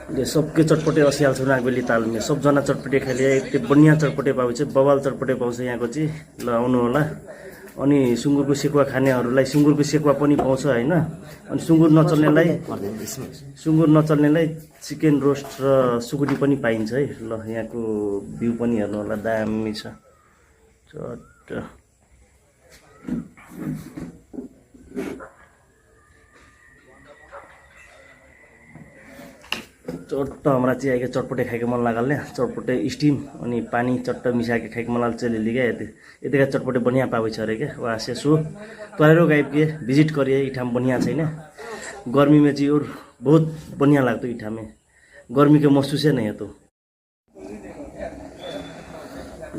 ये सबके चटपटे असिहाल्छ नागबेली तालमे सबजना चटपटे खाइले एक बनिया चटपटे पाउँछ बवाल चटपटे पाउँछ यहाँको चाहिँ ल आउनु होला। अनि सुँगुरको सेकुवा खानेहरूलाई सुँगुरको सेकुवा पनि पाउँछ हैन। अनि सुँगुर नचल्नेलाई चिकन रोस्ट र सुकुटी पनि पाइन्छ है। ल यहाँको भ्यू पनि हेर्नु होला दामी छ चट। चट्ट हमरा चाहिँ आइके चटपटे खाइके मन लागल चटपटे स्टीम अनि पानी चट्ट मिसाके खाइके मन लागल चले क्या यतिका चटपटे बढ़िया पावे छ अरे क्या वहाँ से सो तोरो गाइब के विजिट करिए इठाम बढ़िया छैन। गर्मी में चाहिँ और बहुत बढ़िया लाग्दो इठामे गर्मी के महसूस नहीं है तो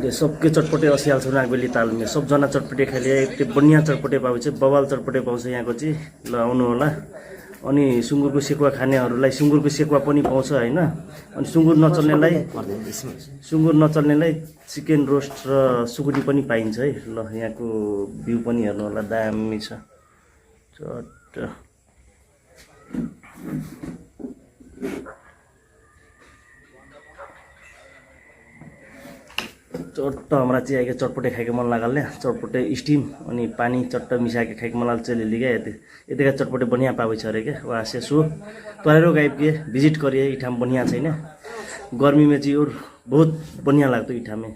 ये सबके चटपटे असिहाल्छ नागबेली तालमे सबजना चटपटे खाइले एक बढ़िया चटपटे पाउँछ बवाल चटपटे पाउँछ यहाँको चाहिँ ल आउनु होला। अनि सुँगुरको सेकुवा खानेहरूलाई सुँगुरको सेकुवा पनि पाउँछ हैन। अनि सुँगुर नचल्नेलाई चिकन रोस्ट र सुकुटी पनि पाइन्छ है। ल यहाँको भ्यू पनि हेर्नु होला दामी छ चट। चट्ट हमरा चाहिँ आइके चटपटे खाइके मन लागल चटपटे स्टीम अनि पानी चट्ट मिसाके खाइके मन लागल चले क्या यतिका चटपटे बढ़िया पावे छ अरे क्या वहाँ से सो तोरो गाइब के विजिट करिए इठाम बढ़िया छैन। गर्मी में चाहिँ और बहुत बढ़िया लाग्दो इठामे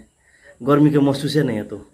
गर्मी के महसूस नहीं है तो।